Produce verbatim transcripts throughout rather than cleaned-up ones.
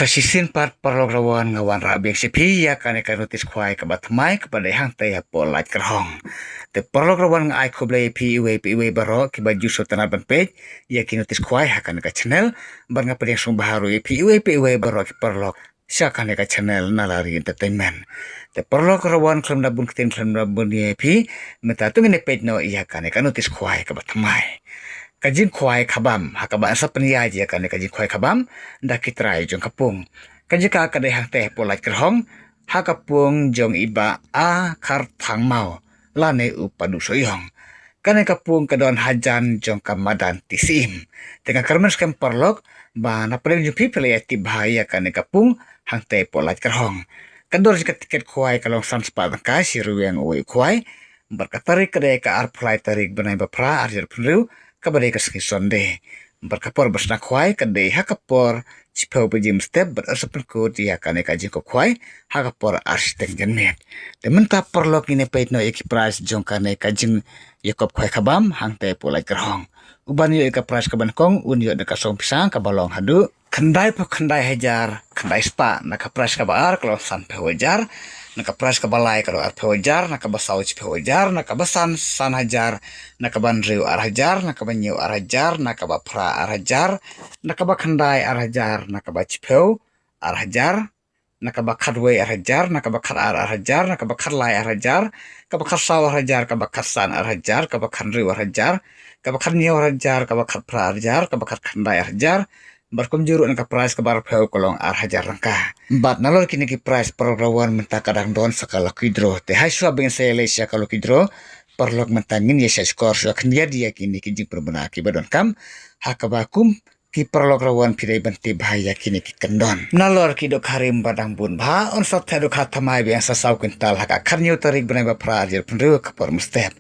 Sa shisien pat paralok Rawan nga wanrah biang sha phi ïa kane ka notis khwai kaba thymmai kaba dei hangtei hapoh Laitkyrhong. Te paralok Rawan nga ai khublei ïa phi iwei pa iwei baroh kiba ju sngewtynnad ban peit ïa ki notis khwai ha kane ka channel. Bad nga pdiang sngewbha ruh ïa phi iwei pa iwei baroh ki paralok sha kane ka channel Nalari Entertainment. Te paralok Rawan khlem da bun ktien khlem da bun ïa phi, mynta to ngin ïa peit noh ïa kane ka notis khwai kaba thymmai. Ka jingkhwai khabam, ha kaba yn sa pynïaid ïa kane ka jingkhwai khabam da ki trai jong ka pung. Ka jaka ka dei hangtei hapoh Laitkyrhong, ha ka pung jong i Bah A Kharthangmaw lane u Padu Sohiong. Kane ka pung ka don hajan jong ka madan Tisim. Te nga kyrmen skhem paralok ba na pdeng jong phi phi la ïa tip bha ïa kane ka pung hangtei hapoh Laitkyrhong. Ka dor jong ka tiket khwai ka long san spah tyngka shi ryngwiang uwei u khwai. Bad ka tarik ka dei ka arphew lai tarik bnai ba phra arhajar arphew hynriew kaba dei ka sngi Sunday. Bad ka por ban shna khwai ka dei ha ka por shiphew baje mynstep bad yn sa pynkut ïa kane ka jingkop khwai ha ka por ar shiteng janmiet. Te mynta paralok ngin ïa peit noh ïa ki prize jong kane ka jingïakop khwai khabam hangtei hapoh Laitkyrhong. Uban ïoh ïa ka prize kaba nyngkong un ïoh da ka song pisa kaba long haduh khyndai phew khyndai hajar khyndai spah, na ka prize kaba ar ka long sanphew hajar, na ka prize kaba lai ka long arphew hajar, na kaba saw shiphew hajar, na kaba san san hajar, na kaba hynriew ar hajar, na kaba hynñiew ar hajar, na kaba phra ar hajar, na kaba khyndai ar hajar, na kaba shiphew ar hajar, na kaba khatwei ar hajar, na kaba khatar ar hajar, na kaba khatlai ar hajar, kaba khatsaw ar hajar, kaba khatsan ar hajar, kaba khathynriew ar hajar, kaba khathynñiew ar hajar, kaba khatphra ar hajar, kaba khatkhyndai ar hajar. Bad kumjuh ruh na ka prize kaba arphew ka long ar hajar tyngka. Bad nalor kine ki prize paralok Rawan mynta ka dang don sa ka lucky draw. Te ha shuwa ba ngin sa ïaleit sha ka lucky draw, paralok mynta ngin ïa shah shkor shuwa khyndiat ïa kine ki jingpynbna kiba donkam. Ha kaba kum ki paralok Rawan phi dei ban tip bha ïa kine ki kyndon. Nalor ki dohkha rim ba dang bun bha, yn sa thew dohkha thymmai biang sa saw kwintal ha ka khathynñiew tarik bnai ba phra arhajar arphew hynriew ka por mynstep.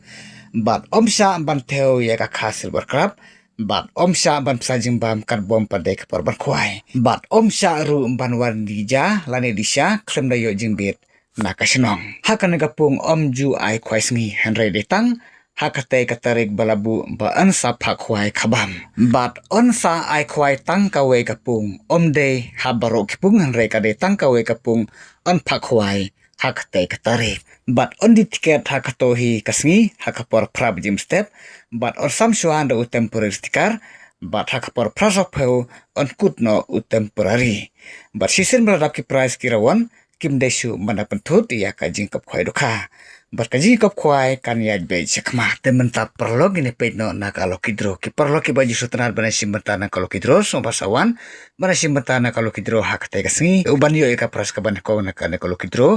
Bad ym shah ban thew ïa ka kha silver crab. Bad ym shah ban pynshah jingbam katba ym pat dei ka por ban khwai. Bad ym shah ruh ban wan dija lane disha khlem da ïoh jingbit na ka shnong. Ha kane ka pung ym ju ai khwai sngi hynrei dei tang ha katei ka tarik ba la buh ba yn sa phah khwai khabam. Bad yn sa ai khwai tang kawei ka pung, ym dei ha baroh ki pung hynrei ka dei tang kawei ka pung yn phah khwai ha katei ka tarik. Bad yn die tiket ha kato hi ka sngi ha ka por phra baje mynstep. Bad yn sam shuwa da u temporary sticker. Bad ha ka por phra sawphew yn kut noh u temporary. Bad shisien ba la dap ki prize ki Rawan kim dei shuh ban da pynthut ïa ka jingkop khwai dohkha. Bad ka jingkop khwai kan ïaid beit sha khmat. Te mynta paralok ngin ïa peit noh na ka lucky draw. Ki paralok kiba ju sngewtynnad ban ïashim bynta na ka lucky draw sngewbha sa wan ban ïashim bynta na ka lucky draw ha katei ka sngi. Uban ïoh ïa ka prize kaba nyngkong na kane ka lucky draw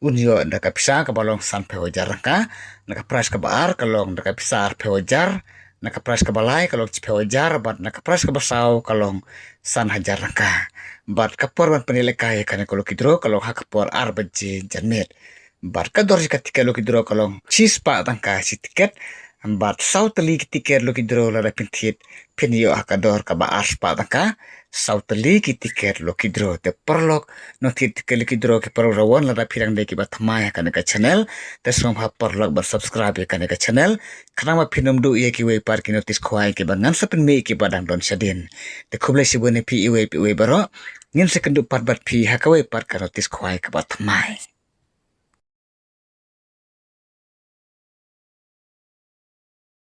un ïoh da ka pisa kaba long sanphew hajar tyngka, na ka prize kaba ar ka long da ka pisa arphew hajar, na ka prize kaba lai ka long shiphew hajar, bad na ka prize kaba saw ka long san hajar tyngka. Bad ka por ban pynïalehkai ïa kane ka lucky draw ka long ha ka por ar baje janmiet. Bad ka dor jong ka tiket lucky draw ka long shispah tyngka shi tiket. Bad saw tylli ki tiket lucky draw lada phin thied phin ïoh ha ka dor kaba ar spah tyngka. Saw tylli ki tiket lucky draw. Te paralok, nongthied tiket lucky draw ki paralok Rawan, lada phi dang dei kiba thymmai ha kane ka channel, te sngewbha paralok ban subscribe ïa kane ka channel. Khnang ba phin ym duh ïa kiwei pat ki notis khwai kiba ngan sa pynmih kiba dang don shadien. Te khublei shibun ïa phi iwei pa iwei baroh. Ngin sa ïakynduh pat bad phi ha kawei pat ka notis khwai kaba thymmai.